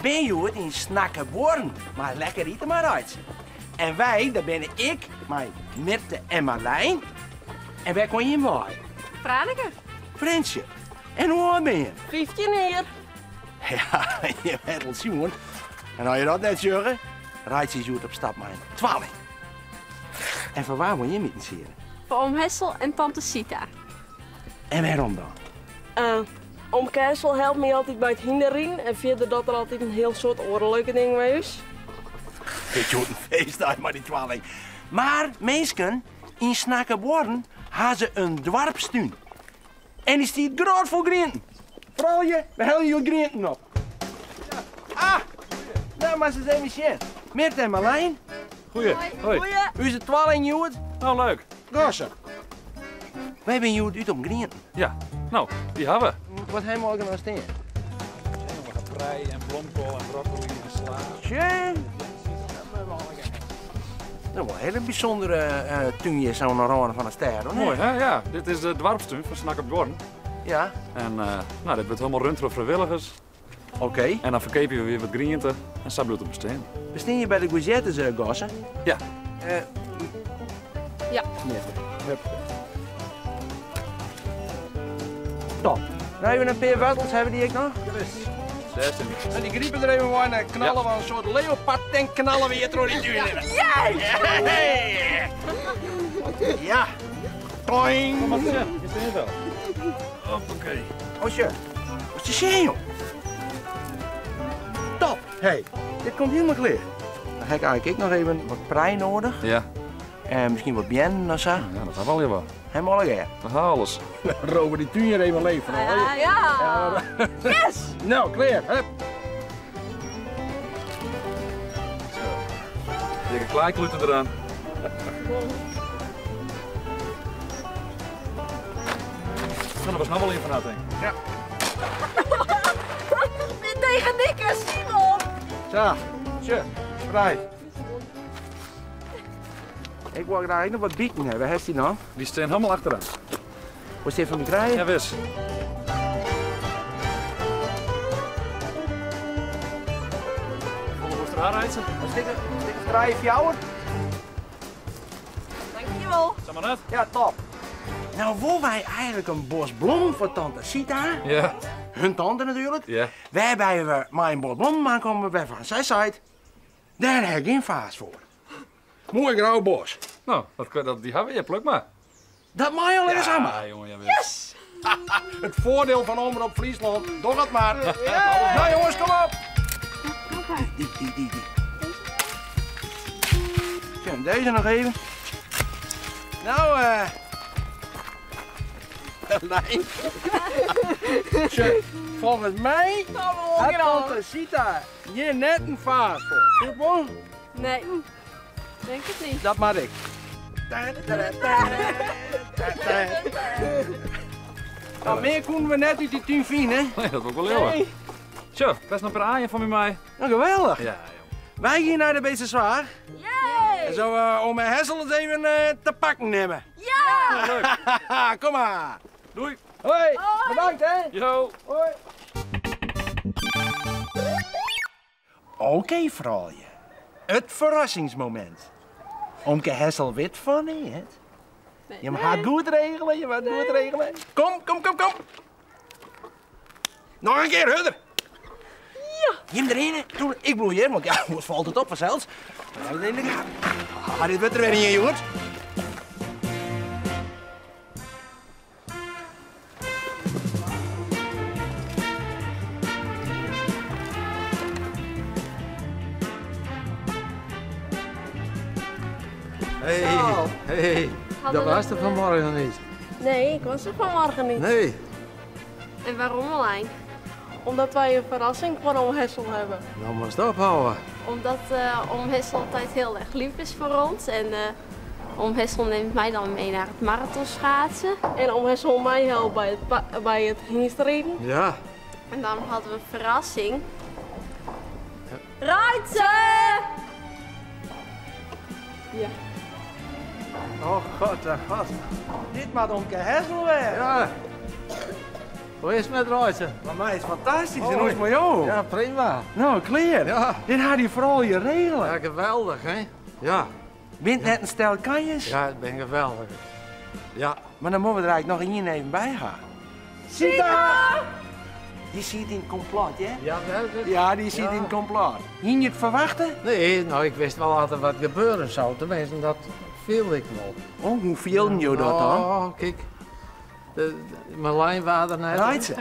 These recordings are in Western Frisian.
binne hjoed yn Snakkerbuorren mei lekker ite mei Reitse. En wy, dat binne ik mei Mirte en Marlijn. En wêr komme jim wei? Franeker. Frjentsjer. En hoe âld binne jim? 15 jier. Ja, jim ha it al sjoen. En as je dat net sjogge, Reitse is hjoed op stap mei in twalling. En foar wa wolle jim itensiede? Foar oom Hessel en tante Sita. En wêrom dan? Omke Hessel helpt my altyd by it hynderriden en fierder docht er altyd in hiel soad oare leuke dingen mei ús. It hjoed in feestdei mei dy twalling. Mar minsken, yn Snakkerbuorren ha se in doarpstún. En dy stiet grôtfol grienten. Froulju, we helje hjoed grienten op. Ah, nou moatst ris even sjen. Mirte en Marlijn. Goeie. Hoi. Ús twalling hjoed. Nou, leuk. Gosse. Wy binne hjoed út om grienten. Ja, no, dy ha we. Wat ha we allegear noch stean? We ha prei en blomkoal en broccoli en sla. Tsjin! Nou, wol in hiele bysûndere tún hjir sa oan de râne fan de stêd, hoor. Moai, hè? Ja. Dit is de doarpstún fan Snakkerbuorren. Ja. En no, dit wurdt hielendal rund troch frijwilligers. Oké. En dan ferkeapje we wer wat griente en sa bliuwt it bestean. We stean hjir by de courgettes, Gosse. Ja. Ja. Top. Nou, even in pear woartels, hawwe dy ek noch? Jawis. 16. En dy gripe der even wei en dan knalle we in soart leopardtank knalle we hjir troch dy tún hinne. Ja! Toing! Kom mar sjen, hjir stean se al. Hoppakee. Oh sjoch, wat te sjen joh. Top! Hey, dit komt hielendal klear. Dan ha ik eigentlik ek noch even wat prei nedich. Ja. En miskien wat beannen of sa. Ja, dat ha we allegear wol. Ha we allegear. We ha alles. Rover dy tún hjir even leech fan Ja, ja. Yes! Nou, klear. Hup. Zo. Dikke klaaikluten eraan. Nou, dat was noch wol ien fan har, tink ik. Ja. Dit tegen Nick en Simon. Sa, tsje, vrij. Ik wol graach noch wat bieten hawwe. Hast dy noch? Dy stean hielendal achteraan. Wolst dy foar my krije? Jawis. Folle wolst der ha, Reitse? In stik of trije, fjouwer. Dankjewol. Sa mar net. Ja, top. Nou wolle wy eigentlik in bos blommen foar tante Sita. Ja. Hun tante natuerlik. Ja. Wêrby we mei in bos blommen oankomme wêrfan sy seit, dêr ha ik gjin faas foar. Moai grau bos. No, dat, dy hawwe we hjir, pluk mar. Dat mei allegear samar. Ja, jongen, jawis. Yes! It foardiel fan Omrop Fryslân, doch it mar. Nou jonges, kom op. Dy, dy, dy, dy. Sjoch, dizze noch even. Nou, Lijn. Sjoch, folgens my hat tante Sita hjir net in faas foar. Soe it wol? Nee, denk it net. Dat moat ik. Nou, mear koenen we net út dy tún fine. Nee, dat wol ik wol leauwe. Nee. Sjoch, bêst noch in pear aaien foar my mei. Nou, geweldich. Ja, jong. Wy gean nei de Beetsterzwaag. Yay! En zo ome Hessel eens even te pakken nimme. Ja! Leuk. Kom mar. Doei. Hoi. Bedankt, hè. Jo. Hoi. Oké, froulju. It ferrassingsmomint. Omke Hessel wit fan neat. Jim ha it goed regele, jim ha it goed regele. Kom, kom, kom, kom. Noch in kear hurder. Ja. Jim derhinne. Toen, ik bliuw hjir, want ja, oars falt it op fansels. Maar in de gaten. Ah, dit wurdt der wer ien, jongens. Hey, hey, Hadden dat was er vanmorgen niet. Nee, ik was er vanmorgen niet. Nee. En waarom Marlijn? Omdat wij een verrassing voor oom Hessel hebben. Nou moatst ophouden. Omdat oom Hessel altijd heel erg lief is voor ons. En oom Hessel neemt mij dan mee naar het marathonschaatsen. En oom Hessel mij helpt bij het hynsteriden. Ja. En daarom hadden we een verrassing. Reitse! Ja. Oh god, oh god. Dit moat omke Hessel wêze. Ja. Hoe is it met Reitse? Mei my is it fantastysk en hoe is it mei jo? Ja, prima. No, klear. Ja. Dit ha dy froulju regele. Ja, geweldich, hè? Ja. Binne it net in stel kanjers? Ja, it binne geweldich. Ja. Mar dan moatte we der eigentlik noch ien even by ha. Sita! Dy siet yn it komplot, hè? Ja, werklik? Ja, dy siet yn it komplot. Hiene je it ferwachte? Nee, no, ik wist wol dat der wat gebeuren soe. Tenminsten, dat fielde ik wol. Oh, hoe fielden jo dat dan? Oh, kijk. Marlijn waard der net. Reitse.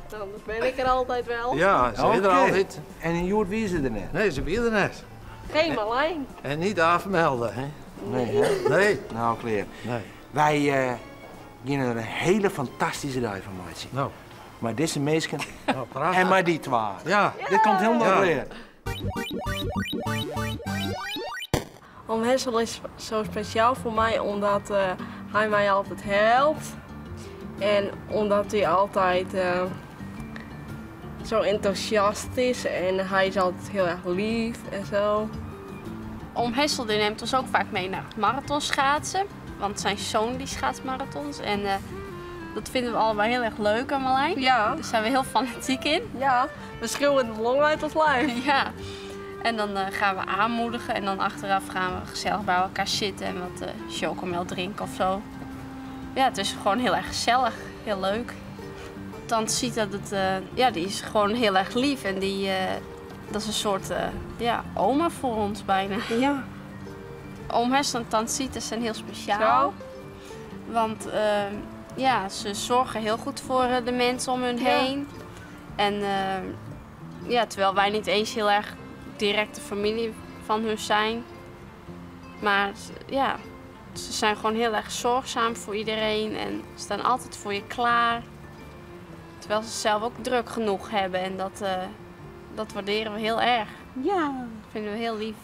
Dan ben ik er altijd wel. Ja, ze is er altijd. En hjoed wie se der net? Nee, se wie der net. Geen Marlijn. En niet afmelden, hè? Nee, hè? Nee. Nou, klear. Nee. Wy geane der in hiele fantastyske dei fan meitsjen. No. Mei dizze minsken No, prachtich. en mei dy twa. Ja. Dit komt hielendal Ja. klear. Oom Hessel is zo speciaal voor mij omdat hij mij altijd helpt. En omdat hij altijd zo enthousiast is en hij is altijd heel erg lief en zo. Oom Hessel die neemt ons ook vaak mee naar het marathonschaatsen. Want zijn zoon die schaatst marathons. En dat vinden we allebei heel erg leuk aan Marlijn. Ja. Daar zijn we heel fanatiek in. Ja, we schreeuwen de long uit ons lijf. Ja. En dan gaan we aanmoedigen en dan achteraf gaan we gezellig bij elkaar zitten en wat chocomel drinken of zo. Ja, het is gewoon heel erg gezellig, heel leuk. Tante Sita, die is gewoon heel erg lief en dat is een soort oma voor ons bijna. Ja. Oom Hessel en tante Sita zijn heel speciaal. Zo. Want ze zorgen heel goed voor de mensen om hun Ja. heen. En terwijl wij niet eens heel erg directe familie van hun zijn. Maar ze zijn gewoon heel erg zorgzaam voor iedereen en staan altijd voor je klaar. Terwijl ze zelf ook druk genoeg hebben en dat waarderen we heel erg. Ja. Dat vinden we heel lief.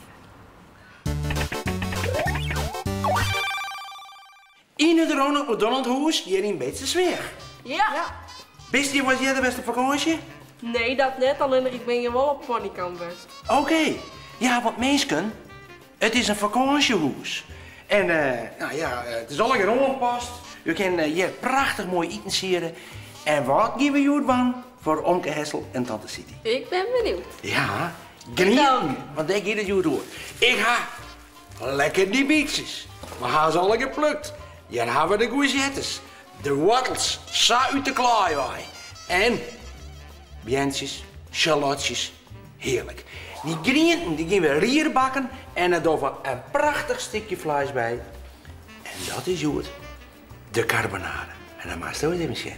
In het Ronald McDonald Huis hier in Beetsterzwaag. Ja. Ja. Wist je, was jij de beste vakantie? Nee, dat net, alleen ik ben je wel op ponykamp best. Oké. Ja, want mensen, het is een vakantiehuis. En het is al een keer ongepast. Je kan hier prachtig mooi eten sieren. En wat geven we jullie van voor Omke Hessel en Tante City? Ik ben benieuwd. Ja, genieten, want daar gaat het jullie door. Ik ga lekker die bietjes. We gaan ze al een keer geplukt. Hier hebben we de courgettes, de wortels, sa uit de klaaiwaai. En bientjes, shallotjes, heerlijk. Die groenten die gaan we rier bakken en er doen we een prachtig stukje vlees bij. En dat is goed, de carbonade. En dan maak je het even zien.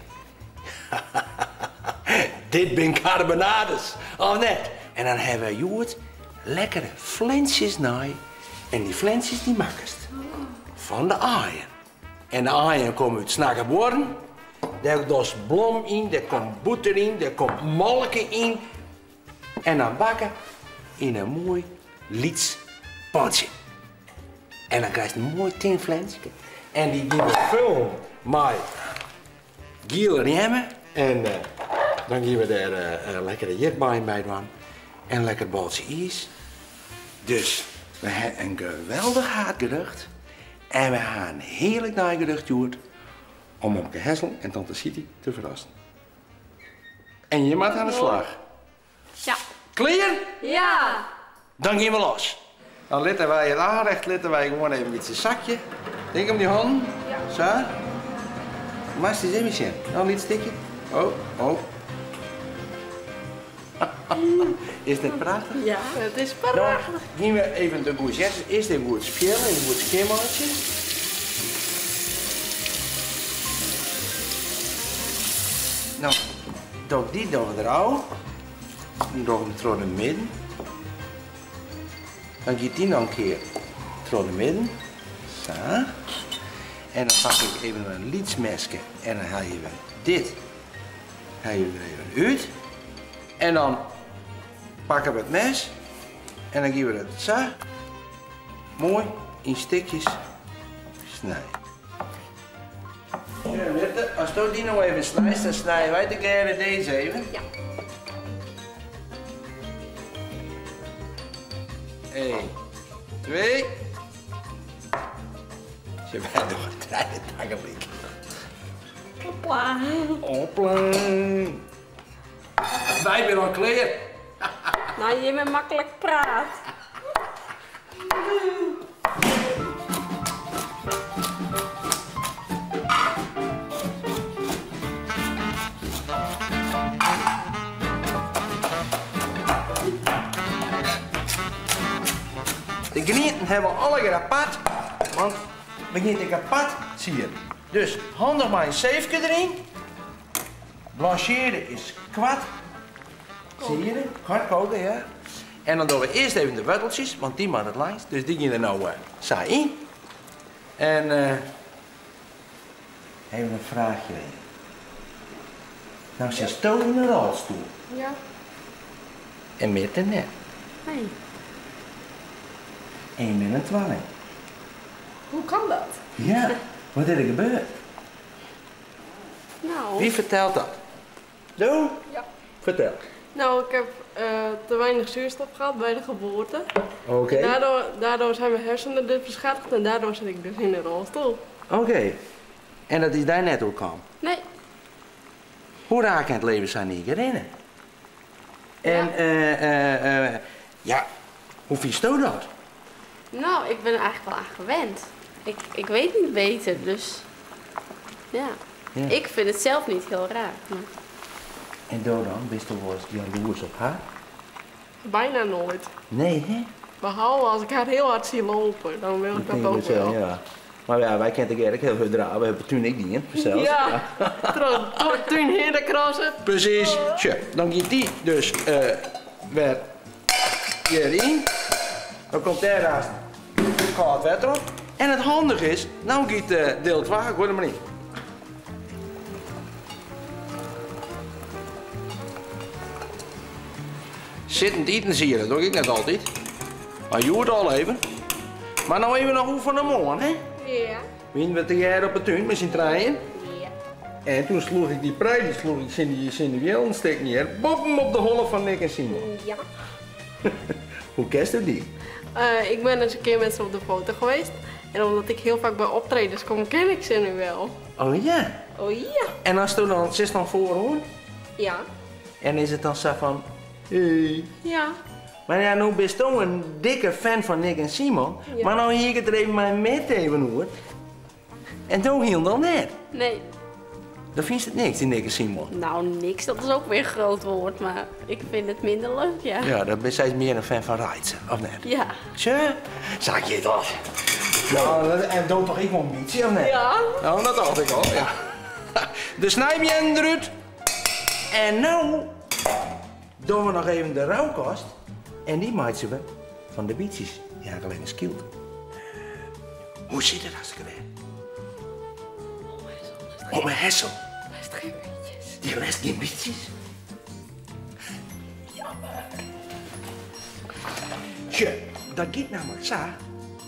Dit zijn carbonades, of net? En dan hebben we goed lekkere flensjes naai. En die flensjes die makkest van de aaien. En de aaien komen uit Snakkerbuorren. Daar doet blom in, daar komt boter in, daar komt molken in. En dan bakken in een mooi liets pandje. En dan krijg je een mooi tinflensje. En die gaan we vullen met giele remmen. En dan gaan we daar lekkere jitbaan bij doen. En lekker baltje ijs. Dus we hebben een geweldig haatgerucht. En we gaan een heerlijk nagerucht doen om Omke Hessel en Tante City te verrassen. En je maakt aan de slag. Ja. Klaar? Ja. Dan gaan we los. Dan litten wij het aanrecht, litten wij gewoon even met zijn zakje. Denk om die handen. Ja. Zo. Maar eens even zien. Nog een stukje. Oh, oh. Is dit prachtig? Ja, het is prachtig. Dan gaan we even de courgettes. Eerst even goed schillen, even goed schimmeltje. Nou, doe ik die door eraf. Dan doe ik hem door de midden. Dan gaat die nog een keer door de midden. Zo. En dan pak ik even een lietsmesje en dan haal je dit haal je er even uit. En dan pakken we het mes en dan geven we het zo mooi in stukjes snijden. Ja, Mirte, als je die nog even snijdt, dan snijden wij de keer deze even. Ja. 1, 2. Ze zijn nog een trein tegelijk. Hopla. Hopla. Wy binne al klear. Nou, jim binne maklik praat. De grienten hawwe we allegear apart, want we gean it ek apart sieren. Dus handich mei in seefke deryn. Blanchearje is koart siere, koart koken, ja. En dan dogge we earst even de woarteltsjes, want dy moatte it langst. Dus dy gean der no sa yn. En even in fraachje oan je. No sitsto yn in rolstoel. Ja. En Mirte net. Nee. En je binne in twalling. Hoe kan dat? Ja, wat is der gebeurd? Nou. Wie fertelt dat? Do? Ja. Fertel. Nou, ik heb te weinig zuurstof gehad bij de geboorte. Oké. Daardoor zijn mijn hersenen dus beschadigd en daardoor zit ik dus in de rolstoel. Oké. En dat is daar net ook al? Nee. Hoe raak je het leven zijn niet herinneren? En, ja, hoe vies je dat? Nou, ik ben er eigenlijk wel aan gewend. Ik weet niet beter, dus ja. Ja. Ik vind het zelf niet heel raar. Maar... En door dan, ben je toch wel eens jaloers op haar? Bijna nooit. Nee, hè? Behalve als ik haar heel hard zie lopen, dan wil ik dat denk ook ik zo, wel. Ja. Maar ja, wij kennen het eigenlijk heel goed draaien. We hebben toen ik die, hè, zelfs. Ja, toen herdencrossen. Precies. Tja, dan gaat die dus weer hierin. Dan komt daar naast koud water op. En het handige is, nou gaat deel 2, gooi er maar in. Zittend eten zie je, dat doe ik net altijd. Maar je hoort al even. Maar nou even nog hoe van de morgen, hè? Ja. Wien we te jaren op de tuin met z'n treien. Ja. En toen sloeg ik die prei, die sloeg ik in die wielenstek neer. Boppen op de holle van Nick en Simon. Ja. Hoe kent u die? Ik ben eens een keer met ze op de foto geweest. En omdat ik heel vaak bij optredens kom, ken ik ze nu wel. Oh ja? Oh ja. En als u dan, zit dan voor hoor? Ja. En is het dan zo van, hey. Ja. Maar ja, nu ben je een dikke fan van Nick en Simon. Ja. Maar nou hier ik het er even maar met even hoor. En toen hield dan net. Nee. Dan vind je het niks, die Nick en Simon. Nou, niks, dat is ook weer een groot woord, maar ik vind het minder leuk, ja. Ja, dan ben zij meer een fan van Reitze, of net? Ja. Tje, zag je dat? Ja, en doe toch ik wel een beetje, of net? Ja. Nou, dat dacht ik al, ja. De snijbien eruit. En nou doen we nog even de rauwkost. En die maken we van de bietjes. Ja, ik alleen een skilt. Hoe zit het hartstikke weer? Oh, mijn hessel. Lest geen bietjes. Die lest geen bietjes? Jammer. Tje, dat gaat namelijk zo.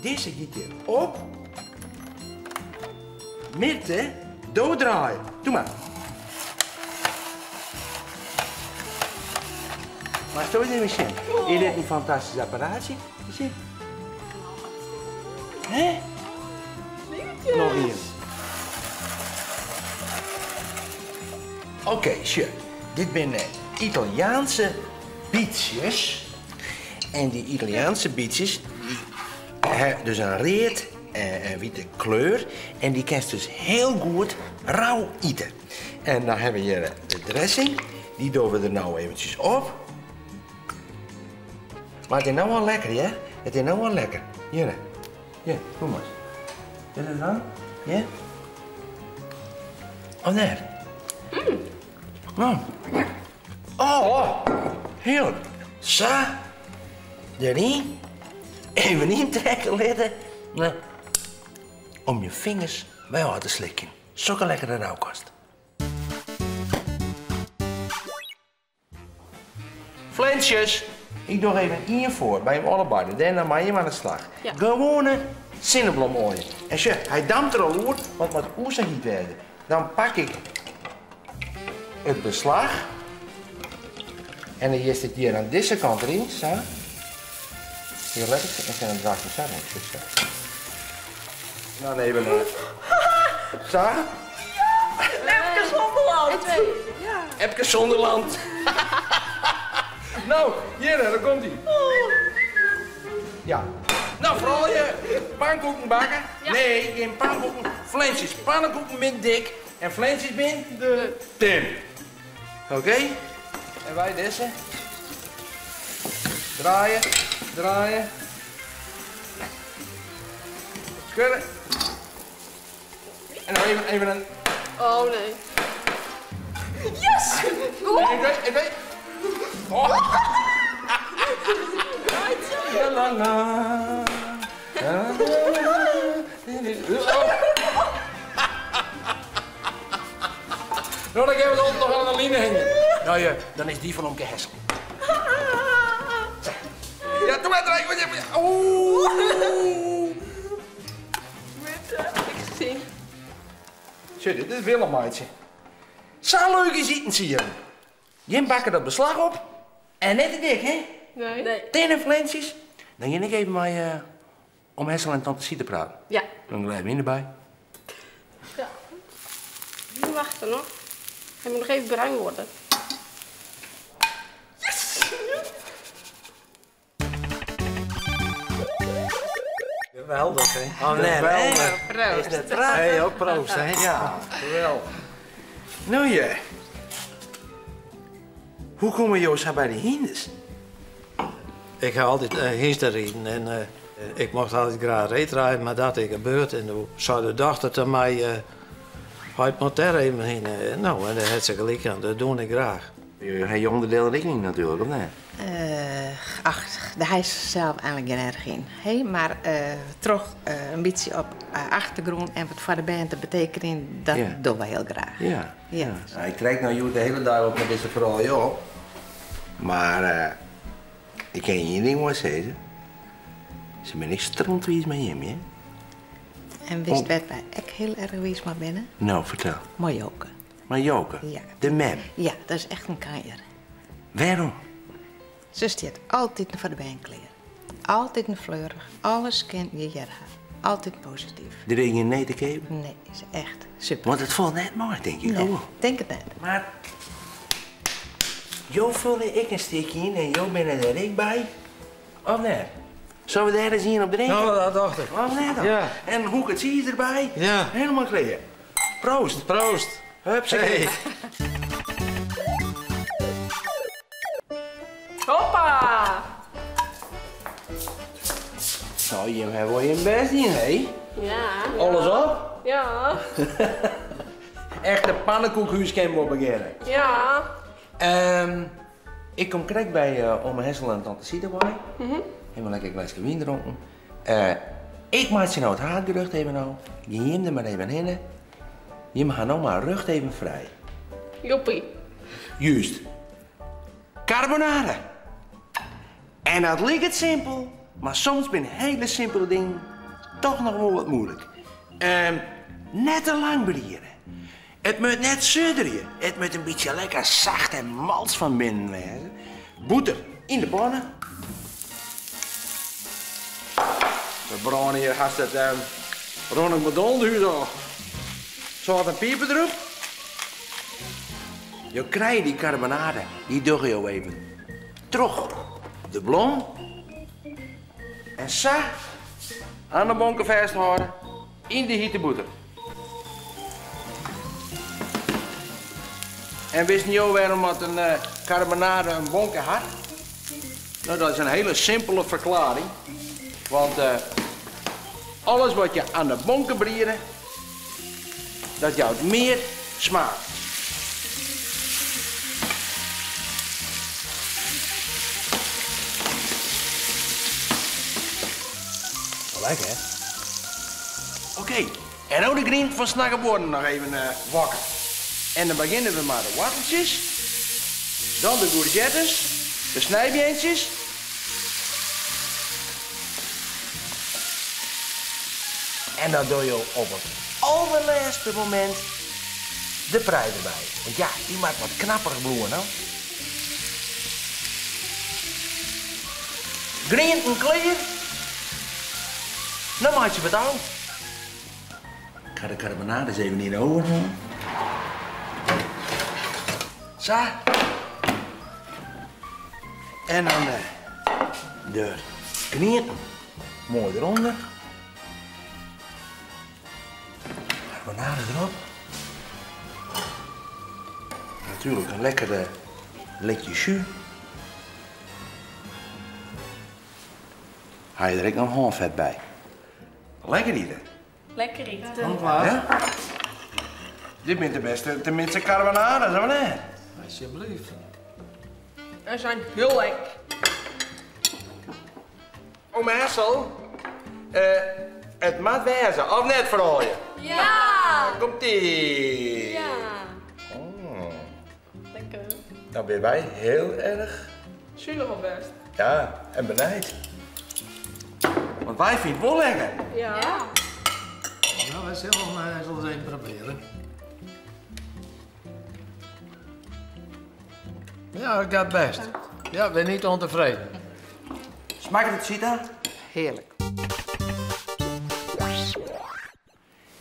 Deze gaat hier op. Mirte, doordraaien. Doe maar. Maar zo is het machine. Is dit een fantastisch apparaatje? Zie. Hè? Nog één. Oké, sure. Dit zijn Italiaanse bietjes. En die Italiaanse bietjes, die hebben dus een rood en witte kleur. En die kan je dus heel goed rauw eten. En dan hebben we hier de dressing. Die doen we er nou eventjes op. Maar het is nou wel lekker, hè? Het is nou wel lekker. Hier, hier, doe maar. Is het dan? Ja? Oh, nee. Nou. Oh, oh, heerlijk. Zo, erin. Even intrekken laten. Nou, om je vingers bij elkaar te slikken. Zulke lekkere rauwkost. Flensjes. Ik doe even één voor bij hem allebei. Daarna maar je aan de slag. Ja. Gewone zonnebloemolie. En tje, hij dampt er al oer, want moet oer niet werden. Dan pak ik het beslag. En dan is het hier aan deze kant erin, zo. Hier let ik, en dan draai ik zo rond, zo. Nou, nee, we Zo. Ja, Zonderland. No, hjir, daar komt ie. Ja. No, froulju, pankoeken bakke. Nee, gjin pankoeken, flensjes. Pannenkoeken bin dik en flensjes bin tin. Oké, en wy dizze. Draaie, draaie. Skurre. En nog even, even een... Oh nee. Yes! 1, 2, 1, 2. Oh. La la la. La, la, la. Oh. Nou, dan geven we het nog aan de line hangen. Nou ja, dan is die van Omke Hessel. Ja, doe maar draaien. Oeh. Heb ik gezien. Zit, dit is Willem, maatje. Zo leuk is eten, zie je. Jim bakken dat beslag op. En net te dik, hè? Nee. Nee. Tinnen flensjes. Dan ga ik even met om Hessel en tante Siete praten. Ja. Dan blijf je erbij. Ja. Nu wachten nog. Hij moet nog even bruin worden. Yes! Geweldig, hè? Oh, nee, hè? Geweldig. Proost. Is dat prachtig? Hey, ook proost, hè? Ja, geweldig. Nou ja. Hoe komen jullie bij de hinders? Ik ga altijd uh, rijden en ik mocht altijd graag reedrijden, maar dat is gebeurd. En toen zei de dochter tegen mij, hij moet daar even heen. Nou, en daar had ze gelijk aan, dat doe ik graag. Je hebt je onderdeel rekening natuurlijk, of niet? Ach, daar is zelf eigenlijk geen erg in. Hey, maar toch een beetje op achtergrond en wat voor de band te betekenen, dat doen we heel graag. Ja. Ja. Nou, ik trek nou jullie de hele dag op met deze verhaal, joh. Maar ik kan je één ding maar zeggen. Ze ben ik strontwies met hem, hè? En wist wat wij ook heel erg wies maar binnen? Nou, vertel. Maar Joke. Maar Joke? Ja. De mem? Ja, dat is echt een kanjer. Waarom? Ze staat altijd voor de bandkleren. Altijd een fleurig. Alles kent je jaren. Altijd positief. De je nee te geven? Nee, is echt super. Want het valt net mooi, denk ik. Nee, Oh. denk het net. Maar Jo vulde ik een stukje in en Jo ben er ik bij. Of net? Zullen we daar eens in op drinken? Nou, dat dacht ik. Of net dan? Ja. En hoe het zie je erbij? Ja. Helemaal klaar. Proost. Proost. Hupsakee. Hey. Hoppa! Nou, je hebt wel je best in, hè? Ja. Alles op? Ja. Echte pannenkoekhuis kan we beginnen. Ja. Ik kom krek bij oma Hessel en tante Siete bij. Helemaal lekker een glaasje wijn dronken. Ik maak je nou het haardgerucht even nou. Je neemt er maar even heen. Je mag nou maar rug even vrij. Joppie. Juist. Carbonade. En dat lijkt het simpel, maar soms zijn hele simpele dingen toch nog wel wat moeilijk. Net te lang berieren. Het moet net sudderen. Het moet een beetje lekker zacht en mals van binnen wezen. Boter in de pannen. We branden hier haast het Ronald McDonald al. Zout en peper erop. Je krijgt die carbonade, die doe je even terug de blom. En zo aan de bonken vasthouden in de hitte boter. En wist niet waarom dat een carbonade een bonke had? Nou, dat is een hele simpele verklaring. Want alles wat je aan de bonken brieren, dat jouwt meer smaak. Lekker, hè? Oké, en ook de griend van Snakkenborden nog even wakker. En dan beginnen we maar de worteltjes, dan de courgettes, de snijbeentjes. En dan doe je op het allerlaatste moment de prei erbij. Want ja, die maakt wat knapperig bloemen, nou. Grienten klaar. Dan maak je wat aan. Ik ga de carbonade eens even in de oven doen. Sa. En dan de grienten moai derûnder. Karbonade derop. Natuerlik in lekkere likje sjú. Ha je der ek noch hânfet by. Lekker ite. Lekker ite. Ja? Dit binne de beste, tenminste karbonades, of net? Alsjeblieft. Ze zijn heel lekker. Oom Hessel, it moat wêze, of net froulju? Ja! Komt-ie! Ja. Oh. Lekker. Nou binne wy hiel erch Sunich op bêst. Ja, en benijd. Want wy fine it wol lekker. Ja. Ja. Nou, wy sille him ris even probearje. Ja, it giet bêst. Ja, bin net ûntefreden. Smakket it, Sita? Hearlik.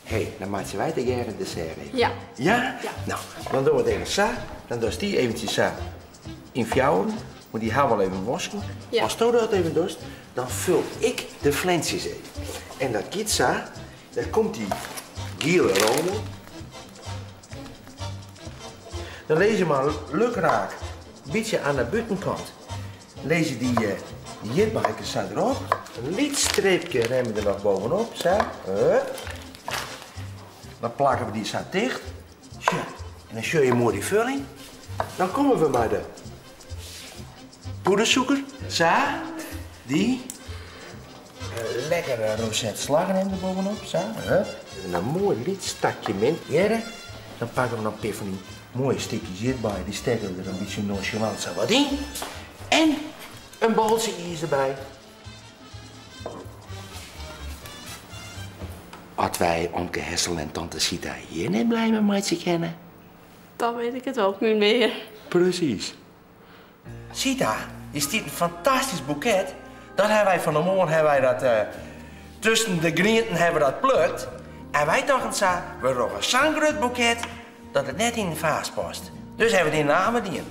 Hé, dan meitsje wy tegearre it dessert even. Ja. Ja? Ja. No, dan dogge we it even sa. Dan dochst dy eventsjes sa yn fjouweren, want dy ha we al even wosken. Ja. Asto dat even dochst, dan ful ik de flensjes even. En dat giet sa, dêr komt dy giele romo. Dan lizze je mar lukraak, in bytsje oan de bûtenkant, lizze dy jitbeikers sa derop. In lyts streepje remmen der noch bovenop, sa. Hup. Dan plakke we dy sa ticht. Sjoch, en dan sjoch je moai dy vulling. Dan komme we mei de poedersûker, sa, dy. In lekkere roset slagrem der bovenop, sa. Hup. En in moai lyts takje mint. Hearre, dan pakke we noch in pear fan dy moaie stikjes ierdbei, dy stekke we der in bytsje nonchalant sa wat yn. En in boltsje iis derby. As wy omke Hessel en tante Sita hjir net blij mei meitsje kinne. Dan wit ik it ook net mear. Presys. Sita, hjir stiet in fantastysk boeket. Dat hawwe wy fan 'e moarn hawwe wy dat tusken de grienten hawwe we dat plukt. En wy tochten sa, we dogge sa'n grut boeket dat it net yn in faas past. Dus hawwe we it yn in amer dien.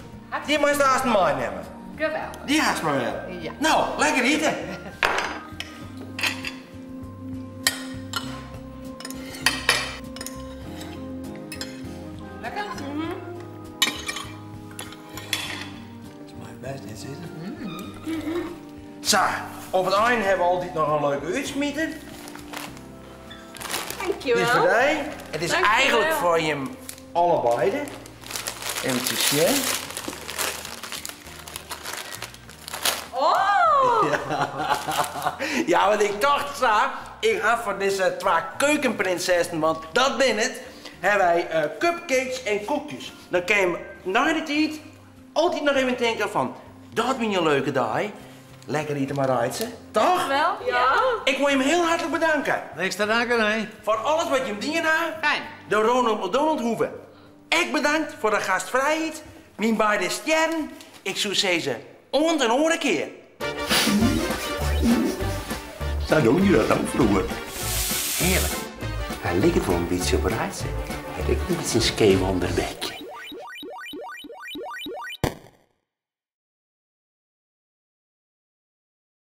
Dy meist aanst meinimme. Geweldich. Dy hast mar wer. Ja. No, lekker ite. Lekker? Dat mei bêst net sizze. Sa, op it ein hawwe we altyd noch in leuke útsmiter. Dankjewel. Dit is foar dy. It is Dankjewel. eigentlik foar jim allebeide. Eventsjes sjen. Oh! Ja, want ik tocht sa, ik ha foar dizze twa keukenprinsessen, want dat binne it, ha wy cupcakes en koekjes. Dan kin je nei de tiid altyd noch even tinke fan, dat wie in leuke dei. Lekker ite mei Reitse, toch? Wel? Ja. Ik wol jim hiel hartlik bedanke. Niks te danken, hè? Foar alles wat jim dien ha. Fijn. De Ronald McDonald Hoeve. Ek bedankt foar de gastvrijheid. Myn beide stjerren. Ik soe sizze, oant in oare kear. Sa doen je dat dan froeger. Hearlik. Hy liket wol in bytsje op Reitse. Hy hat ek in bytsje in skeef ûnderbekje.